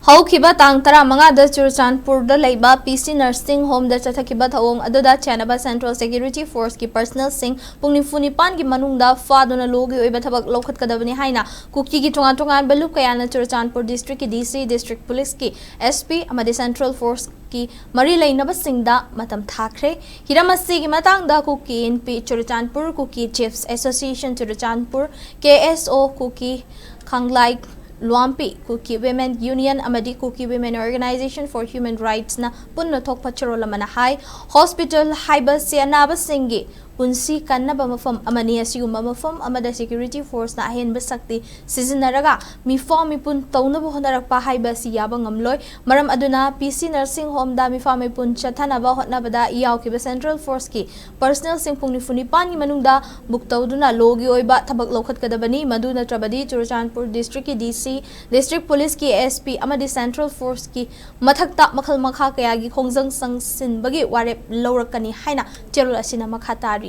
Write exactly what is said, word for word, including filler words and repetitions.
ꯍꯧꯈꯤꯕ ꯇꯥꯡ ꯇꯔꯥꯃꯉꯥꯗ ꯆꯨꯔꯆꯥꯟꯄꯨꯔꯗ ꯂꯩꯕ ꯄꯤ ꯁꯤ ꯅꯔꯁꯤꯡ ꯍꯣꯝꯗ ꯆꯠꯊꯈꯤꯕ ꯊꯧꯑꯣꯡ ꯑꯗꯨꯗ ꯆꯦꯟꯅꯕ ꯁꯦꯟꯇ꯭ꯔꯦꯜ ꯁꯦꯀ꯭ꯌꯨꯔꯤꯇꯤ ꯐꯣꯔꯁꯀꯤ ꯄꯔꯁꯅꯦꯜꯁꯤꯡ ꯄꯨꯡ ꯅꯤꯐꯨ ꯅꯤꯄꯥꯟꯒꯤ ꯃꯅꯨꯡꯗ ꯐꯥꯗꯨꯅ ꯂꯣꯒꯤ ꯑꯣꯏꯕ ꯊꯕꯛ ꯂꯧꯈꯠꯀꯗꯕꯅꯤ ꯍꯥꯏꯅ ꯀꯨꯀꯤꯒꯤ ꯇꯣꯉꯥꯟ ꯇꯣꯉꯥꯟꯕ ꯂꯨꯞ ꯀꯌꯥꯅ ꯆꯨꯔꯆꯥꯟꯄꯨꯔ ꯗꯤꯁꯇ꯭ꯔꯤꯛꯀꯤ ꯗꯤ ꯁꯤ, ꯗꯤꯁꯇ꯭ꯔꯤꯛ ꯄꯨꯂꯤꯁꯀꯤ ꯑꯦꯁ ꯄꯤ ꯑꯃꯗꯤ ꯁꯦꯟꯇ꯭ꯔꯦꯜ ꯐꯣꯔꯁꯀꯤ ꯃꯔꯤ ꯂꯩꯅꯕꯁꯤꯡꯗ ꯃꯇꯝ ꯊꯥꯈ꯭ꯔꯦ꯫ ꯍꯤꯔꯝ ꯑꯁꯤꯒꯤ ꯃꯇꯥꯡꯗ ꯀꯨꯀꯤ ꯏꯟꯄꯤ ꯆꯨꯔꯆꯥꯟꯄꯨꯔ, ꯀꯨꯀꯤ ꯆꯤꯐꯁ ꯑꯦꯁꯣꯁꯤꯌꯦꯁꯟ ꯆꯨꯔꯆꯥꯟꯄꯨꯔ, ꯀꯦ ꯑꯦꯁ ꯑꯣ, ꯀꯨꯀꯤ ꯈꯥꯡꯂꯥꯏ ꯂꯨꯋꯥꯝꯄꯤ, ꯀꯨꯀꯤ ꯋꯤꯃꯦꯟ ꯌꯨꯅꯤꯌꯟ ꯑꯃꯗꯤ ꯀꯨꯀꯤ ꯋꯤꯃꯦꯟ ꯑꯣꯔꯒꯅꯥꯏꯖꯦꯁꯟ ꯐꯣꯔ ꯍ꯭ꯌꯨꯃꯦꯟ ꯔꯥꯏꯠꯁꯅ ꯄꯨꯟꯅ ꯊꯣꯛꯄ ꯆꯦꯔꯣꯜ ꯑꯃꯅ ꯍꯥꯏ, ꯍꯣꯁꯄꯤꯇꯥꯜ ꯍꯥꯏꯕꯁꯤ ꯑꯅꯥꯕꯁꯤꯡꯒꯤ ꯄꯨꯟꯁꯤ ꯀꯟꯅꯕ ꯃꯐꯝ ꯑꯃꯅꯤ꯫ ꯑꯁꯤꯒꯨꯝꯕ ꯃꯐꯝ ꯑꯃꯗ ꯁꯦꯀ꯭ꯌꯨꯔꯤꯇꯤ ꯐꯣꯔꯁꯅ ꯑꯍꯦꯟꯕ ꯁꯛꯇꯤ ꯁꯤꯖꯤꯟꯅꯔꯒ ꯃꯤꯐꯥ ꯃꯤꯄꯨꯟ ꯇꯧꯅꯕ ꯍꯣꯠꯅꯔꯛꯄ ꯍꯥꯏꯕ ꯑꯁꯤ ꯌꯥꯕ ꯉꯝꯂꯣꯏ꯫ ꯃꯔꯝ ꯑꯗꯨꯅ ꯄꯤ ꯁꯤ ꯅꯔꯁꯤꯡ ꯍꯣꯝꯗ ꯃꯤꯐꯥ ꯃꯤꯄꯨꯟ ꯆꯠꯊꯅꯕ ꯍꯣꯠꯅꯕꯗ ꯌꯥꯎꯈꯤꯕ ꯁꯦꯟꯇ꯭ꯔꯦꯜ ꯐꯣꯔꯁꯀꯤ ꯄꯔꯁꯅꯦꯜꯁꯤꯡ ꯄꯨꯡ ꯅꯤꯐꯨ ꯅꯤꯄꯥꯟꯒꯤ ꯃꯅꯨꯡꯗ ꯕꯨꯛ ꯇꯧꯗꯨꯅ ꯂꯣꯒꯤ ꯑꯣꯏꯕ ꯊꯕꯛ ꯂꯧꯈꯠꯀꯗꯕꯅꯤ꯫ ꯃꯗꯨ ꯅꯠꯇ꯭ꯔꯕꯗꯤ ꯆꯨꯔꯆꯥꯟꯄꯨꯔ ꯗꯤꯁꯇ꯭ꯔꯤꯛꯀꯤ ꯗꯤ ꯁꯤ, ꯗꯤꯁꯇ꯭ꯔꯤꯛ ꯄꯨꯂꯤꯁꯀꯤ ꯑꯦꯁ ꯄꯤ ꯑꯃꯗꯤ ꯁꯦꯟꯇ꯭ꯔꯦꯜ ꯐꯣꯔꯁꯀꯤ ꯃꯊꯛꯇ ꯃꯈꯜ ꯃꯈꯥ ꯀꯌꯥꯒꯤ ꯈꯣꯡꯖꯪ ꯆꯪꯁꯤꯟꯕꯒꯤ ꯋꯥꯔꯦꯞ ꯂꯧꯔꯛꯀꯅꯤ ꯍꯥꯏꯅ ꯆꯦꯔꯣꯜ ꯑꯁꯤꯅ ꯃꯈꯥ ꯇꯥꯔꯤ꯫